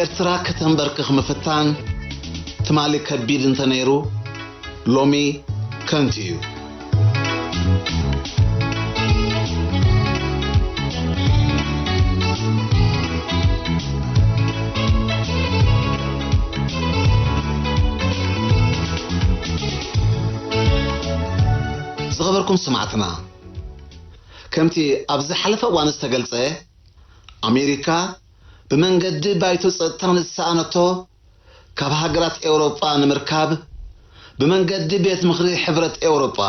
ኤርትራ ከተንበርክኽ ምፍታን ትማሊ ከቢድ እንተነይሩ፣ ሎሚ ከንቱ እዩ። ዝኸበርኩም ሰማዕትና፣ ከምቲ ኣብ ዝሓለፈ እዋን ዝተገልጸ፣ ኣሜሪካ ብመንገዲ ባይቶ ጸጥታ ንዝሰኣነቶ፣ ካብ ሃገራት ኤውሮጳ ንምርካብ ብመንገዲ ቤት ምኽሪ ሕብረት ኤውሮጳ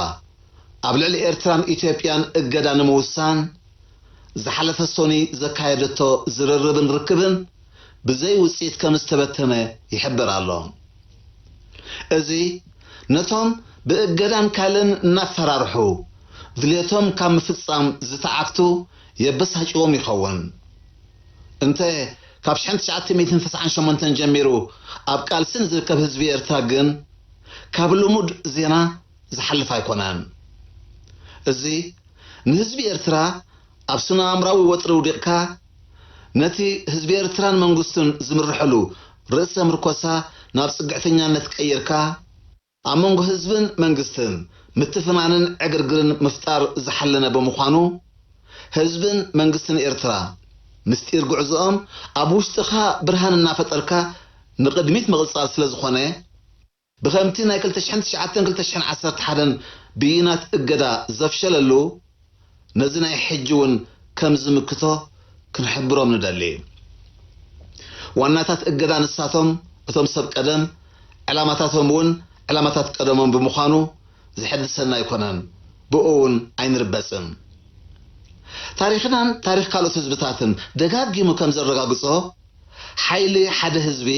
ኣብ ልዕሊ ኤርትራን ኢትዮጵያን እገዳ ንምውሳን ዝሓለፈ ሰኑይ ዘካየደቶ ዝርርብን ርክብን ብዘይ ውጽኢት ከም ዝተበተነ ይሕበር ኣሎ። እዚ ነቶም ብእገዳን ካልእን እናፈራርሑ ድሌቶም ካብ ምፍጻም ዝተዓግቱ የበሳጭዎም ይኸውን። እንተ ካብ ሽሕን ትሽዓተ ሚእትን ተስዓን ሸሞንተን ጀሚሩ ኣብ ቃልሲ ንዝርከብ ህዝቢ ኤርትራ ግን ካብ ልሙድ ዜና ዝሓልፍ ኣይኮነን። እዚ ንህዝቢ ኤርትራ ኣብ ስነ-ኣእምራዊ ወጥሪ ውዲቕካ፣ ነቲ ህዝቢ ኤርትራን መንግስቱን ዝምርሐሉ ርእሰ ምርኮሳ ናብ ጽግዕተኛነት ቀይርካ፣ ኣብ መንጎ ህዝብን መንግስትን ምትፍናንን ዕግርግርን ምፍጣር ዝሓለነ ብምዃኑ፣ ህዝብን መንግስትን ኤርትራ ምስጢር ጉዕዞኦም ኣብ ውሽጥኻ ብርሃን እናፈጠርካ ንቕድሚት ምቕጻል ስለ ዝኾነ፣ ብኸምቲ ናይ ክልተ ሽሕን ትሽዓተን ክልተ ሽሕን ዓሰርተ ሓደን ብይናት እገዳ ዘፍሸለሉ፣ ነዚ ናይ ሕጂ እውን ከም ዝምክቶ ክንሕብሮም ንደሊ። ዋናታት እገዳ ንሳቶም እቶም ሰብ ቀደም፣ ዕላማታቶም እውን ዕላማታት ቀደሞም ብምዃኑ ዝሕድሰና ኣይኮነን፣ ብኡ እውን ኣይንርበጽን። ታሪኽናን ታሪኽ ካልኦት ህዝብታትን ደጋጊሙ ከም ዘረጋግጾ፣ ሓይሊ ሓደ ህዝቢ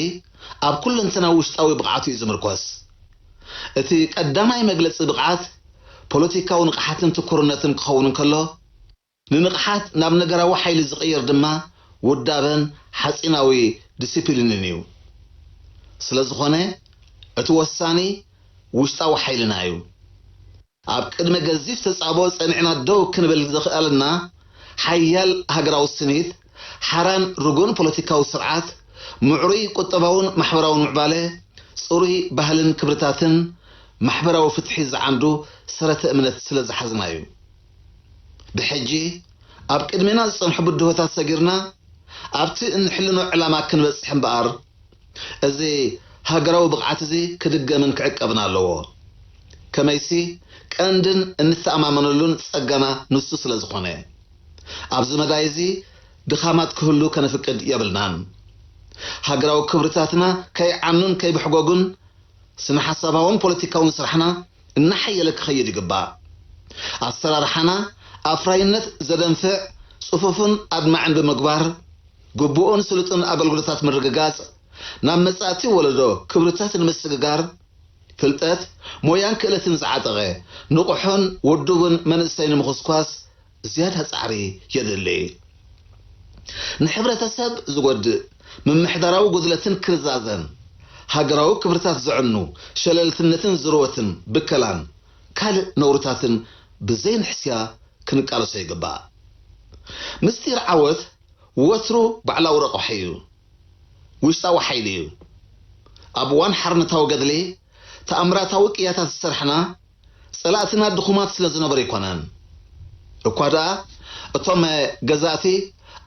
ኣብ ኩለንተናዊ ውሽጣዊ ብቕዓቱ እዩ ዝምርኮስ። እቲ ቀዳማይ መግለጺ ብቕዓት ፖለቲካዊ ንቕሓትን ትኩርነትን ክኸውን እንከሎ፣ ንንቕሓት ናብ ነገራዊ ሓይሊ ዝቕይር ድማ ውዳበን ሓጺናዊ ዲሲፕሊንን እዩ። ስለ ዝኾነ፣ እቲ ወሳኒ ውሽጣዊ ሓይልና እዩ። ኣብ ቅድሚ ገዚፍ ተጻብኦ ጸኒዕና ደው ክንብል ዘኽኣለና ሓያል ሃገራዊ ስኒት፣ ሓራን ርጉእን ፖለቲካዊ ስርዓት፣ ምዕሩይ ቁጠባውን ማሕበራውን ምዕባለ፣ ጽሩይ ባህልን ክብርታትን ማሕበራዊ ፍትሒ ዝዓንዱ ሰረተ እምነት ስለ ዝሓዝና እዩ። ብሕጂ ኣብ ቅድሜና ዝጸንሑ ብድሆታት ሰጊርና ኣብቲ እንሕልኖ ዕላማ ክንበጽሕ እምበኣር፣ እዚ ሃገራዊ ብቕዓት እዚ ክድገምን ክዕቀብን ኣለዎ። ከመይሲ ቀንድን እንተኣማመነሉን ጸጋና ንሱ ስለ ዝኾነ። ኣብዚ መዳይ እዚ ድኻማት ክህሉ ከነፍቅድ የብልናን። ሃገራዊ ክብርታትና ከይዓኑን ከይብሕጎጉን ስነ-ሓሳባውን ፖለቲካውን ስራሕና እናሓየለ ክኸይድ ይግባእ። ኣሰራርሓና ኣፍራይነት ዘደንፍዕ፣ ጽፉፍን ኣድማዕን ብምግባር፣ ግቡእን ስሉጥን ኣገልግሎታት ምርግጋጽ፣ ናብ መጻእቲ ወለዶ ክብርታት ንምስግጋር፣ ፍልጠት፣ ሞያን ክእለትን ዝዓጠቐ፣ ንቑሕን ውዱብን መንእሰይ ንምኹስኳስ ዝያዳ ጻዕሪ የድሊ። ንሕብረተሰብ ዝጎድእ ምምሕዳራዊ ጉድለትን ክርዛዘን፣ ሃገራዊ ክብርታት ዘዕኑ ሸለልትነትን ዝርወትን ብከላን ካልእ ነውርታትን ብዘይ ንሕስያ ክንቃለሶ ይግባእ። ምስጢር ዓወት ወትሩ ባዕላዊ ረቋሒ እዩ። ውሽጣዊ ሓይሊ እዩ። ኣብ እዋን ሓርነታዊ ገድሊ ተኣምራታዊ ቅያታት ዝሰርሕና ጸላእትና ድኹማት ስለ ዝነበሩ ኣይኮነን። እኳ ደኣ እቶም ገዛእቲ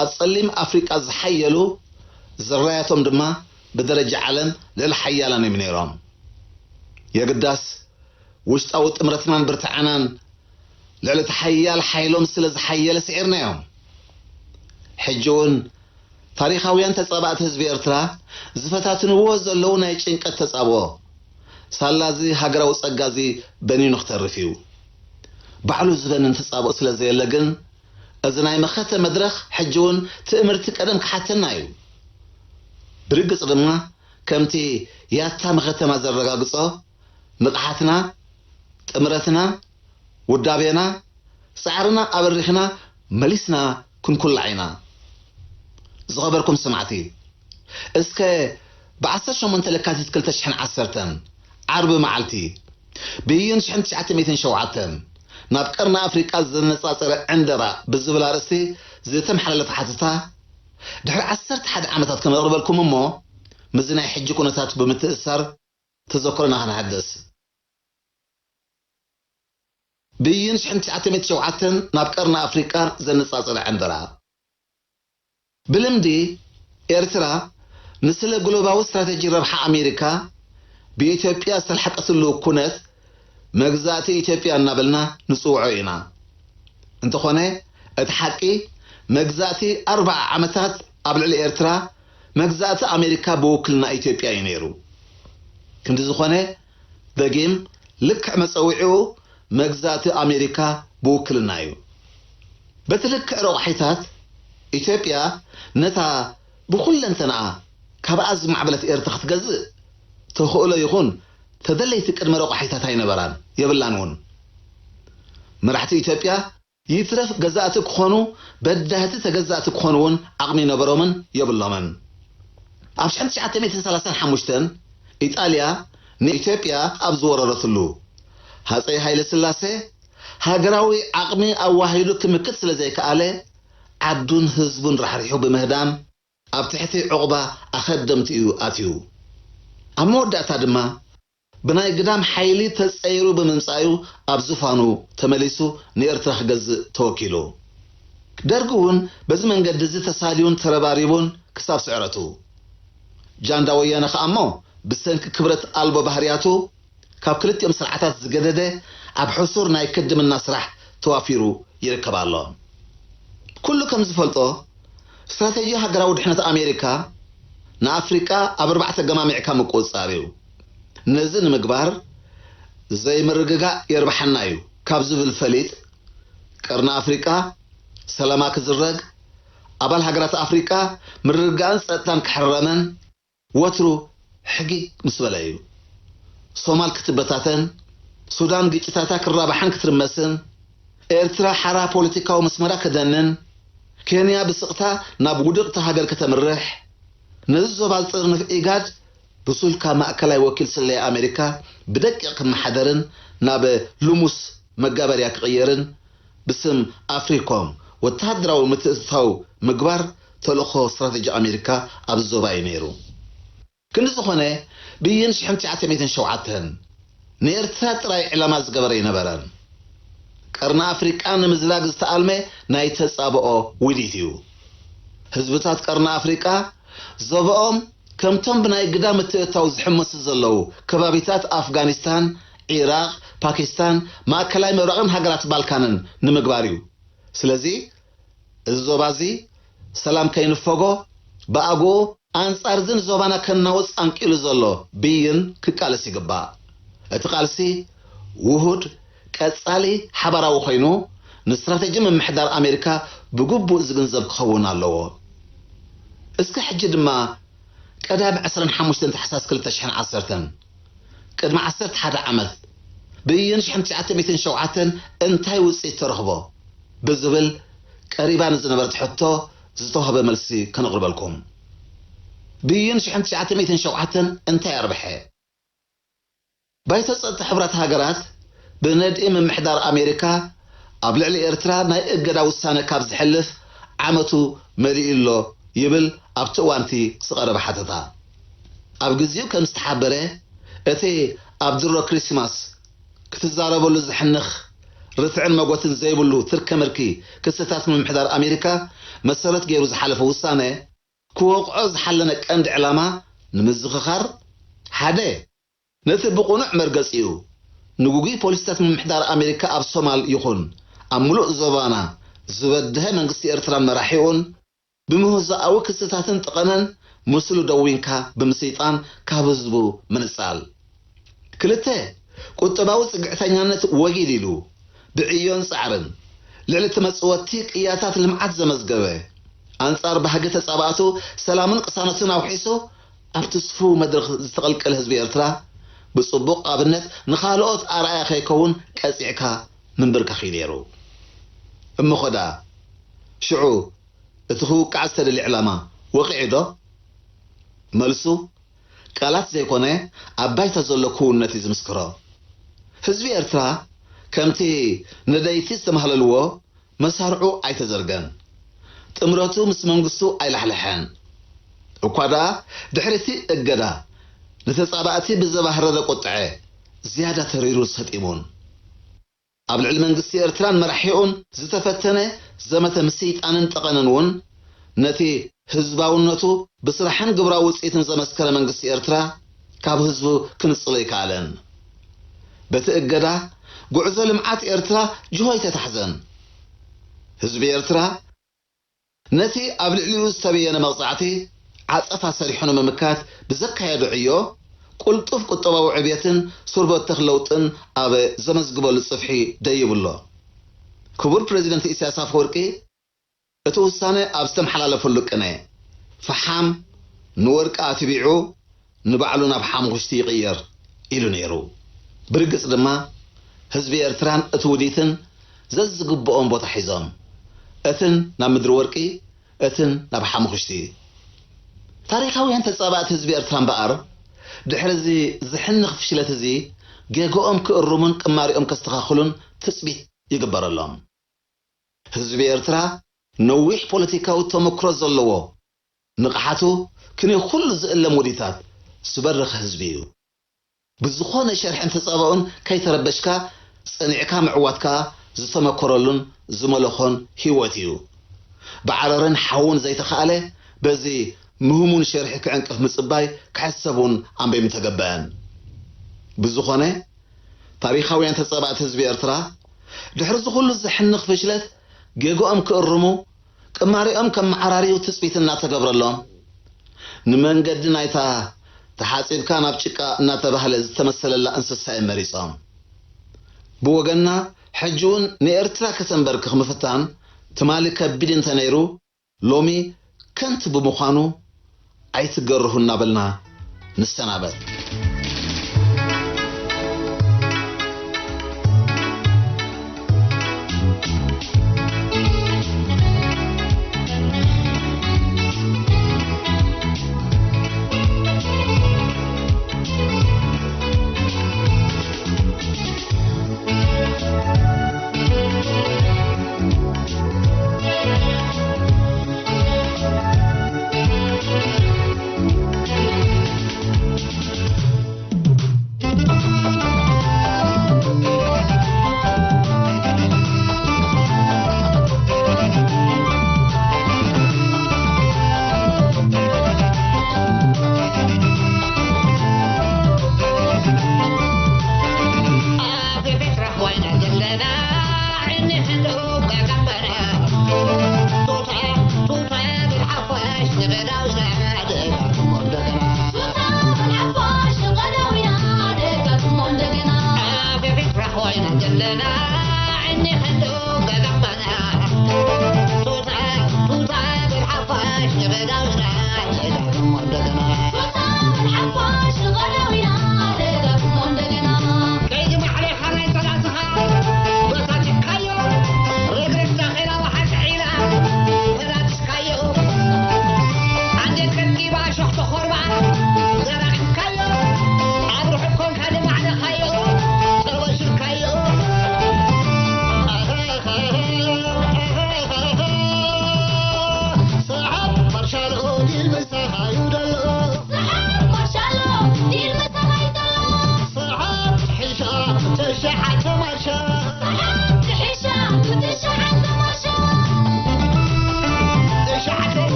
ኣብ ጸሊም ኣፍሪቃ ዝሓየሉ፣ ዝራያቶም ድማ ብደረጃ ዓለም ልዕሊ ሓያላን እዮም ነይሮም። የግዳስ ውሽጣዊ ጥምረትናን ብርትዐናን ልዕሊ እቲ ሓያል ሓይሎም ስለ ዝሓየለ ስዒርናዮም። ሕጂ እውን ታሪኻውያን ተጻባእቲ ህዝቢ ኤርትራ ዝፈታትንዎ ዘለዉ ናይ ጭንቀት ተጻብኦ፣ ሳላ እዚ ሃገራዊ ጸጋ እዚ በኒኑ ክተርፍ እዩ። ባዕሉ ዝበንን ተጻብኦ ስለ ዘየለ ግን፣ እዚ ናይ መኸተ መድረኽ ሕጂ እውን ትእምርቲ ቀደም ክሓተና እዩ። ብርግጽ ድማ፣ ከምቲ ያታ መኸተማ ዘረጋግጾ፣ ንቕሓትና፣ ጥምረትና፣ ውዳቤና፣ ጻዕርና ኣበሪኽና መሊስና ክንኩላዕ ኢና። ዝኸበርኩም ሰማዕቲ፣ እስከ ብ ዓሰርተ ሸሞንተ ለካቲት ክልተ ሽሕን ዓሰርተን ዓርቢ መዓልቲ ብይን ሽሕን ትሽዓተ ሚእትን ሸውዓተን ናብ ቀርኒ ኣፍሪቃ ዘነጻጸረ ዕንደራ ብዝብል ኣርእስቲ ዝተመሓላለፈ ሓተታ ድሕሪ ዓሰርተ ሓደ ዓመታት ከነቕርበልኩም እሞ፣ ምስዚ ናይ ሕጂ ኩነታት ብምትእስሳር ተዘክሮና ከነሓድስ። ብይን ሽሕን ትሽዓተ ሚእትን ሸውዓተን ናብ ቀርኒ ኣፍሪቃ ዘነጻጸረ ዕንደራ። ብልምዲ ኤርትራ ንስለ ግሎባዊ ስትራተጂ ረብሓ ኣሜሪካ ብኢትዮጵያ ዝተልሓቀትሉ ኩነት መግዛእቲ ኢትዮጵያ እናበልና ንጽውዖ ኢና። እንተኾነ እቲ ሓቂ መግዛእቲ ኣርብዓ ዓመታት ኣብ ልዕሊ ኤርትራ መግዛእቲ ኣሜሪካ ብውክልና ኢትዮጵያ እዩ ነይሩ። ክንዲ ዝኾነ ደጊም ልክዕ መጸውዒኡ መግዛእቲ ኣሜሪካ ብውክልና እዩ። በቲ ልክዕ ረቋሒታት ኢትዮጵያ ነታ ብኹለንተናኣ ካብኣ ዝማዕበለት ኤርትራ ክትገዝእ ተኽእሎ ይኹን ተደለይቲ ቅድመ ረቋሒታት ኣይነበራን የብላን እውን። መራሕቲ ኢትዮጵያ ይትረፍ ገዛእቲ ክኾኑ በዳህቲ ተገዛእቲ ክኾኑ እውን ዓቕሚ ነበሮምን የብሎምን። ኣብ ሽሕን ትሽዓተ ሚእትን ሰላሳን ሓሙሽተን ኢጣልያ ንኢትዮጵያ ኣብ ዝወረረትሉ ሃፀይ ሃይለ ስላሴ ሃገራዊ ዓቕሚ ኣዋሂዱ ክምክት ስለ ዘይከኣለ ዓዱን ህዝቡን ራሕሪሑ ብምህዳም ኣብ ትሕቲ ዑቕባ ኣኸደምቲ እዩ ኣትዩ። ኣብ መወዳእታ ድማ ብናይ ግዳም ሓይሊ ተጸይሩ ብምምጻዩ ኣብ ዙፋኑ ተመሊሱ ንኤርትራ ክገዝእ ተወኪሉ። ደርጊ እውን በዚ መንገዲ እዚ ተሳልዩን ተረባሪቡን ክሳብ ስዕረቱ። ጃንዳ ወያነ ከኣ እሞ ብሰንኪ ክብረት ኣልቦ ባህርያቱ ካብ ክልቲኦም ስርዓታት ዝገደደ ኣብ ሕሱር ናይ ክድምና ስራሕ ተዋፊሩ ይርከብ ኣሎ። ኩሉ ከም ዝፈልጦ ስትራተጂ ሃገራዊ ድሕነት ኣሜሪካ ንኣፍሪቃ ኣብ ኣርባዕተ ገማሚዕካ ምቁጽጻር እዩ። ነዚ ንምግባር ዘይምርግጋእ የርብሓና እዩ ካብ ዝብል ፈሊጥ ቀርኒ ኣፍሪቃ ሰላማ ክዝረግ ኣባል ሃገራት ኣፍሪቃ ምርግጋእን ጸጥታን ክሕረመን ወትሩ ሕጊግ ምስ በለ እዩ። ሶማል ክትበታተን፣ ሱዳን ግጭታታ ክራባሓን ክትርመስን፣ ኤርትራ ሓራ ፖለቲካዊ መስመራ ክደንን፣ ኬንያ ብስቕታ ናብ ውድቕቲ ሃገር ከተምርሕ፣ ነዚ ዞባ ዝጥርንፍ ኢጋድ ብሱል ካብ ማእከላይ ወኪል ስለያ ኣሜሪካ ብደቂቕ ክመሓደርን ናብ ልሙስ መጋበርያ ክቕየርን ብስም ኣፍሪኮም ወተሃደራዊ ምትእትታው ምግባር ተልእኾ ስትራተጂ ኣሜሪካ ኣብዚ ዞባ እዩ ነይሩ። ክንዲ ዝኾነ ብይን ሽሕን ትሽዓተ ሚእትን ሸውዓተን ንኤርትራ ጥራይ ዕላማ ዝገበረ ኣይነበረን። ቀርኒ ኣፍሪቃ ንምዝላግ ዝተኣልመ ናይ ተጻብኦ ውዲት እዩ። ህዝብታት ቀርኒ ኣፍሪቃ ዞባኦም ከምቶም ብናይ ግዳ ምትእትታው ዝሕመሱ ዘለዉ ከባቢታት ኣፍጋኒስታን፣ ዒራቕ፣ ፓኪስታን፣ ማእከላይ ምብራቕን ሃገራት ባልካንን ንምግባር እዩ። ስለዚ እዚ ዞባ እዚ ሰላም ከይንፈጎ ብኣግኡ ኣንጻር እዚ ንዞባና ከናውጽ ኣንቂሉ ዘሎ ብይን ክቃለስ ይግባእ። እቲ ቃልሲ ውሁድ፣ ቀጻሊ፣ ሓባራዊ ኮይኑ ንስትራተጂ ምምሕዳር ኣሜሪካ ብግቡእ ዝግንዘብ ክኸውን ኣለዎ። እስከ ሕጂ ድማ ቀዳም ዕስራን ሓሙሽተን ታሕሳስ ክልተ ሽሕን ዓሰርተን ቅድሚ ዓሰርተ ሓደ ዓመት ብይን ሽሕን ትሽዓተ ሚእትን ሸውዓተን እንታይ ውጽኢት ተረኽቦ ብዝብል ቀሪባ ንዝነበረት ሕቶ ዝተዋህበ መልሲ ከነቕርበልኩም። ብይን ሽሕን ትሽዓተ ሚእትን ሸውዓተን እንታይ ኣርብሐ? ባይቶ ጸጥታ ሕቡራት ሃገራት ብነድኢ ምምሕዳር ኣሜሪካ ኣብ ልዕሊ ኤርትራ ናይ እገዳ ውሳነ ካብ ዝሕልፍ ዓመቱ መሊኡ ኣሎ ይብል ኣብቲ እዋንቲ ዝቐረበ ሓተታ። ኣብ ግዜኡ ከም ዝተሓበረ እቲ ኣብ ድሮ ክሪስማስ ክትዛረበሉ ዘሕንኽ ርትዕን መጎትን ዘይብሉ ትርከ ምርኪ ክስታት ምምሕዳር ኣሜሪካ መሰረት ገይሩ ዝሓለፈ ውሳነ ክወቕዖ ዝሓለነ ቀንዲ ዕላማ ንምዝኽኻር ሓደ ነቲ ብቕኑዕ መርገጺኡ ንግጉይ ፖሊሲታት ምምሕዳር ኣሜሪካ ኣብ ሶማል ይኹን ኣብ ምሉእ ዞባና ዝበድሀ መንግስቲ ኤርትራን መራሒኡን ብምህዞኣዊ ክስታትን ጠቐነን ምስሉ ደዊንካ ብምስይጣን ካብ ህዝቡ ምንጻል። ክልተ ቁጠባዊ ጽግዕተኛነት ወጊድ ኢሉ ብዕዮን ጻዕርን ልዕሊ እቲ መጽወቲ ቅያታት ልምዓት ዘመዝገበ ኣንጻር ባህጊ ተጻባእቱ ሰላምን ቅሳነትን ኣውሒሱ ኣብቲ ስፉው መድረኽ ዝተቐልቀለ ህዝቢ ኤርትራ ብጽቡቕ ኣብነት ንኻልኦት ኣርኣያ ከይከውን ቀጺዕካ ምንብርካኽ እዩ ነይሩ። እሞ ኸዳ ሽዑ እቲ ክውቃዕ ዝተደልየ ዕላማ ወቒዑ ዶ? መልሱ ቃላት ዘይኮነ ኣብ ባይታ ዘሎ ክውንነት እዩ ዝምስክሮ። ህዝቢ ኤርትራ ከምቲ ነደይቲ ዝተማህለልዎ መሳርዑ ኣይተዘርገን። ጥምረቱ ምስ መንግስቱ ኣይላሕለሐን። እኳ ደኣ ድሕሪ እቲ እገዳ ንተጻባእቲ ብዘባህረረ ቁጥዐ ዝያዳ ተሪሩ ሰጢሙን። ኣብ ልዕሊ መንግስቲ ኤርትራን መራሒኡን ዝተፈተነ ዘመተ ምስይጣንን ጠቐንን እውን ነቲ ህዝባውነቱ ብስራሕን ግብራዊ ውጽኢትን ዘመስከረ መንግስቲ ኤርትራ ካብ ህዝቡ ክንጽሎ ኣይከኣለን። በቲ እገዳ ጉዕዞ ልምዓት ኤርትራ ጅሆ ኣይተታሕዘን። ህዝቢ ኤርትራ ነቲ ኣብ ልዕሊኡ ዝተበየነ መቕጻዕቲ ዓጸፋ ሰሪሑ ንምምካት ብዘካየዶ ዕዮ፣ ቅልጡፍ ቁጠባዊ ዕብየትን ስርበተኽ ለውጥን ኣብ ዘመዝግበሉ ጽፍሒ ደይቡ ኣሎ። ክቡር ፕረዚደንት ኢሳያስ ኣፈወርቂ እቲ ውሳነ ኣብ ዝተመሓላለፈሉ ቅነ፣ ፈሓም ንወርቂ ኣትቢዑ ንባዕሉ ናብ ሓሙኽሽቲ ይቕየር ኢሉ ነይሩ። ብርግጽ ድማ ህዝቢ ኤርትራን እቲ ውዲትን ዘዝግብኦም ቦታ ሒዞም፣ እትን ናብ ምድሪ ወርቂ፣ እትን ናብ ሓሙኽሽቲ። ታሪኻውያን ተጻባእቲ ህዝቢ ኤርትራ እምበኣር፣ ድሕሪ እዚ ዝሕንኽ ፍሽለት እዚ ጌግኦም ክእርሙን ቅማሪኦም ከስተኻኽሉን ትጽቢት ይግበረሎም። ህዝቢ ኤርትራ ነዊሕ ፖለቲካዊ ተመክሮ ዘለዎ፣ ንቕሓቱ ክንዮ ኩሉ ዝእለም ውዲታት ዝበረኸ ህዝቢ እዩ። ብዝኾነ ሸርሕን ተጻባኡን ከይተረበሽካ ጸኒዕካ ምዕዋትካ ዝተመከረሉን ዝመለኾን ህይወት እዩ። ብዓረርን ሓውን ዘይተኻእለ በዚ ምህሙን ሸርሒ ክዕንቅፍ ምጽባይ ክሕሰብ እውን ኣንበይ ምተገበአን። ብዝኾነ ታሪኻውያን ተጻባእቲ ህዝቢ ኤርትራ ድሕሪ እዚ ኩሉ ዘሕንኽ ፍሽለት ጌግኦም ክእርሙ ቅማሪኦም ከመዓራርዩ ትጽቢት እናተገብረሎም፣ ንመንገዲ ናይታ ተሓጺብካ ናብ ጭቃ እናተባህለ ዝተመሰለላ እንስሳ እዮም መሪጾም። ብወገንና ሕጂ እውን ንኤርትራ ከተንበርክኽ ምፍታን ትማሊ ከቢድ እንተነይሩ ሎሚ ከንቱ ብምዃኑ ኣይትገርሁ እናበልና ንሰናበት።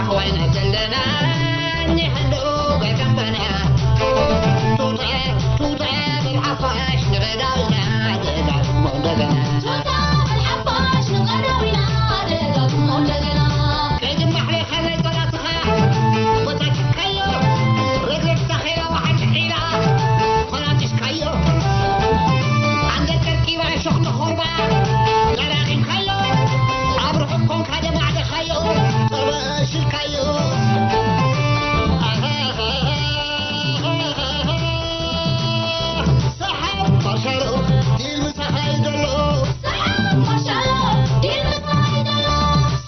ኮይና ዘለና ንሕሉ በቀንበና ቱተ ቱተ ብሓፋሽ ንረዳውና ደጋግሞ እንደገና ቱተ ብሓፋሽ ንረዳውና ደጋግሞ እንደገና ቅድም ማሕለኻ ናይ ጸላእትኻ በታችካዮ ረግረግታ ኸይላ ወሓንቲ ዒላ ፈራጢስካዮ ኣንገት ቀርቂባ እሾኽ ንኾርባ ደራሪምካዮ ኣብ ርሑቕ ኮንካ ደማዕደኻዮ ጠበእሽልካዮ ሰሓብ ማሻሎ ዲል ምሳኻ ይደሎ ሰሓብ ማሻሎ ዲል ምሳኻ ይደሎ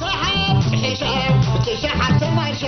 ሰሓብ ትሒሻ ብትሽሓተ ማርሻ